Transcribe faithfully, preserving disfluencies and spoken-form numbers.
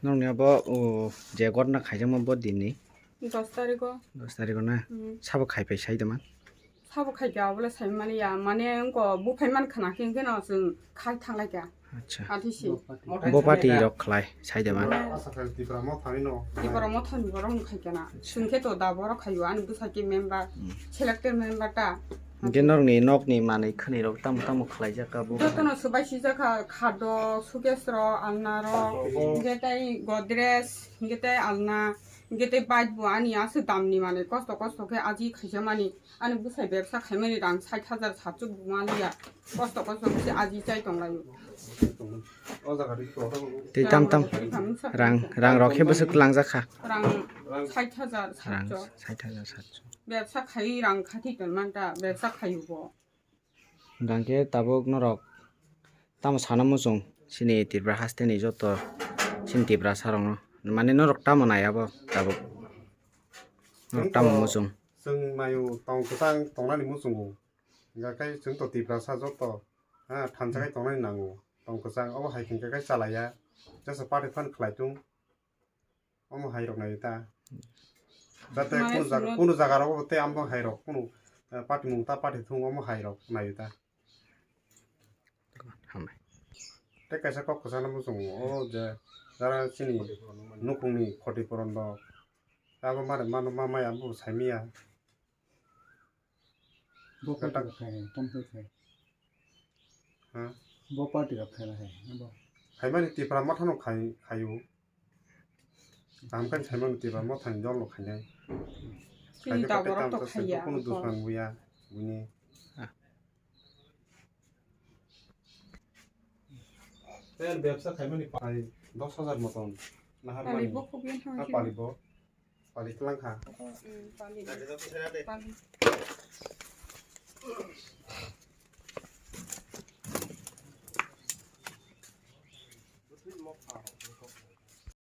Nokni abo, o, je gotna khaijakma bo dinni? Dos tarikh o. Dos tarikh o na? Hmm. Sabo khai phai sai de man? Sabo khai kha, obole sai mani ya, mane wngko buphai man khna khe, hwnkhe no chwng khai thanglai kha. Acha. Athisi. Bo party rok khlai sai de man? Mane Asa khai Tipra Mothani no. Tipra Mothani borok no khai kha na. Acha. Chwng khe to da borok khaio, ani bwsa khe member, hmm, selected member ta. Hwnkhe norokni nokni manwi khwnwi rok tamo tamo khlai jak kha bo? Jotono swbai sijak kha, khadok, sukesh rok, alna rok, hwnkhe tei godrej, hwnkhe tei alna, hwnkhe tei bike bo ani aswk damni manwi kosto kosto khe aji khaijak mani. Ani bwsai bebsa khaimani rang sait hajar satso buma liya. Kosto kosto khe aji chai tonglaio. Tei tam tam rang, rang rok khe bwswk twlangjak kha? Rang sait hajar satso. Rang sait hajar satso. Bebsa khai rang khathi tonmanta, bebsa khaio bo. Hwnkhe tabuk norok tamo sana muchung chini Tripura hasteni joto chini Tiprasa rokno, mane norok tamo nai abo tabuk? Norok tamo muchung? Chwng naio tong kwchang tongnani muchungo. Hingkha khe chwng to Tiprasa joto, ha, thansa khai tongnani nango. Tong kwchang obo hai hwnkhe khe chalaiya. Jesa party phan khlai tung. Omo hai rok naio ta. Jate kunu jaga, kunu jaga rogo tei amo hai rok kunu, eh, party mung ta party thung omo hai rok naio ta. Hambai. Tei kaisa kok kwchangno muchungo, o je jara chini nukhungni khoti puron rok. Abo mare mano ma maya bo saimaya. Bo party rok khai, tom khai khai. Ha? Bo party rok khai khai, bo. Khaimani Tipra Mothano khai, khaio. Kaham khe saimano Tipra Mothani dol rok khainai. Chini khaikhe tabuk rok to khaiya, kunu dusman buya, buini. Tei bebsa khaimani pai dos hajar moton. Nahar mani. Pali bo. Pali twlang kha. Hmm, pali. Pali.